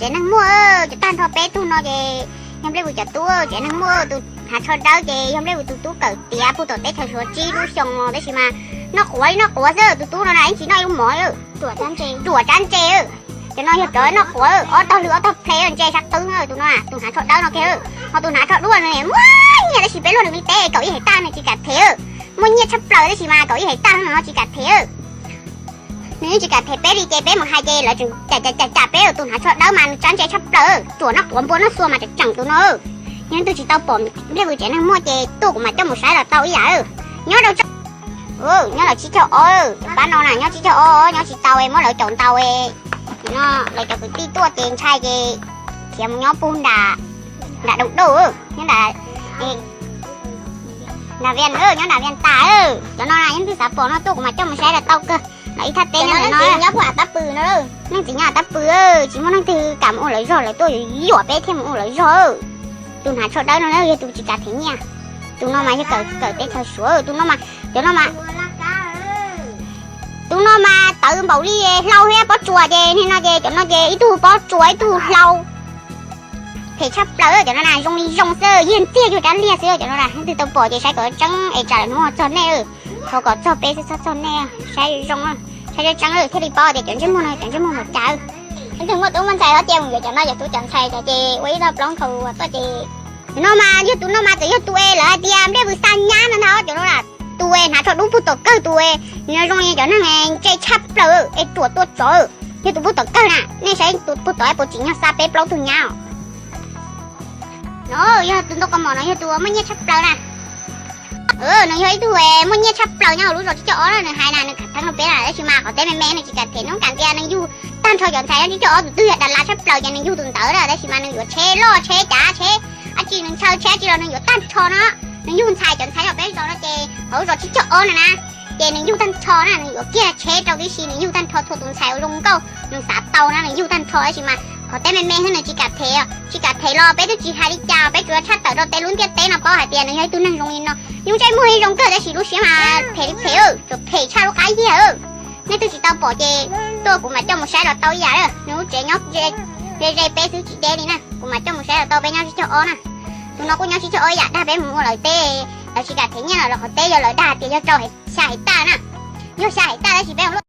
Tsev neeg muaj, cov tag nrho peb tug no ces yog Nplij Vwm cov tub. Tsev neeg muaj, tus hnav tsho dawb ces yog Nplij Vwm tus tub kawm tiav puag tom teb chaws Suav tsib lub xyoo no, tab sis mas noj quav li noj quav xwb, tus tub no na yeej tsis noj ib lub mov. Ruam tsab ntses, cov no yog cov noj quav, ob tog lw ob tog ple ntse sab qwb. Tus no, tus hnav tsho dawb no kiag. Ho tus hnav tsho duaj no muaj nyiaj tab sis peb luag nws li teb kaum ib hais taj nws tsis kam them. Muaj nyiaj tshaj plaws tab sis mas kaum ib hais taj no tsis kam them. Nws yeej tsis kam them peb li ces peb mus hais ces lawv tseem cam cam cam peb. Tus hnav tsho dawb mas nws tsab ntse tshaj plaws, ruam noj quav npua noj xua mas tseem tseem tus no. Yog leej twg tsis tau pom Nplij Vwm tsev neeg muaj ces tuaj kuv mam coj mus saib los tau ib yam. Nyob rau, nyob lawv tsib caug ob, cov pab no na nyob tsib caug ob, nyob tsis tau muab lawv caum ntaus no, lawv cov kwv tij tuaj ces ntshai ces khiav mus nyob puag nram, nram Doo Dauj, nyob nram Nram Vias, nyob nram Vias tas. Cov no na yog leej twg xav pom no tuaj kuv mam coj mus saib los tau kawg. Los ib thaj teb nyob no, nyob puag av tab pw no. Neeg txiv nyob av tab pw, tsis muaj neeg twg kam mus ua lawv zog, lawv tuaj yuam yuam peb thiaj mus ua lawv zog. Tus hnav tsho dawb no yog tus tsis kam them nyiaj. Tus no mas yog kawm teb chaws Suav, tus no mas, cov no mas, tus no mas tawv npaum li hlau thiab pob tsuas ces nim no ces cov no ces ib tug pob tsuas ib tug hlau. Phem tshaj plaws cov no na, zoo li zoo xwb, yig ntxiag yug rab liag xwb cov no na. Leej twg tau pom ces saib kom tseeb es tsam lawm hnub txog nej, thov kom txog peb xwb txhob txog nej, saib zoo, saib tseeb tseeb thiaj li paub tias cov ntsej muag no cov ntsej muag npaum cas. Leej twg muaj tub muaj ntxhais ho cia mus yuav cov no, yuav tub cov ntxhais cov ces ua ib tog plaub nkhaus tuaj ces. Cov no mas yog tus no mas txawm yog tus es lawv hais tias Nplij Vwm xa nyab no ntag, cov no na, tus es hnav tsho dub puag tom kawg, tus es nws zoo li cov neeg ntse tshaj plaws es ruam tua tsov. Yog tus puag tom kawg na, nej saib tus puag tom puas tsim nyog xa peb plaub tug nyab os. No yog tus ntoo kaus mom no yog tus muaj nyiaj tshaj plaws na. Nws yog ib tug muaj nyiaj tshaj plaws nyob hauv lub zos tsib caug ob na, nws hais na nws kam theeb rau peb na, tab sis mas qhov teb me me nws tsis kam them, nws kam tias nws yug tag nrho cov ntxhais nyob tsib caug ob, tus twg yog Dalas tshaj plaws ces nws yug tus ntawd na, tab sis mas nws yuav tsheb loj tsheb cav tsheb dab tsi, nws ntshaw tsheb dab tsi los nws yuav tag nrho no. Nws yug ntxhais cov ntxhais nyob peb zos no ces hauv lub zos tsib caug ob na na, ces nws yug tag nrho na, nws yuav kiag tsheb rau tib si, nws yug tag nrho txhua tus ntxhais uas zoo nkauj nws xav tau na nws yug tag nrho, tab sis mas qhov teb me me xwb nws tsis kam them, tsis kam them los peb twb tsis hais li cas, peb tsuas tshaj tawm rau tej lub ntiaj teb no paub hais tias nws yog ib tug neeg zoo li no. Nws ntsej muag li zoo kawg tab sis lub siab mas phem li phem, tsuas phem tshaj lub qab yiag. Nej twg tsis tau pom ces tuaj kuv mam coj mus saib los tau ib yam. Nws lub tsev nyob ze ze peb xwb tsis deb li na, kuv mam coj mus saib los tau, peb nyob tsib caug ob na. Tus no kuj nyob tsib caug ob ib yam, dag peb mus ua lawv teb, lawv tsis kam them nyiaj los lawv qhov teb yog lawv dag tias yog rau xya hais taj na, yog xya hais taj tab sis peb mus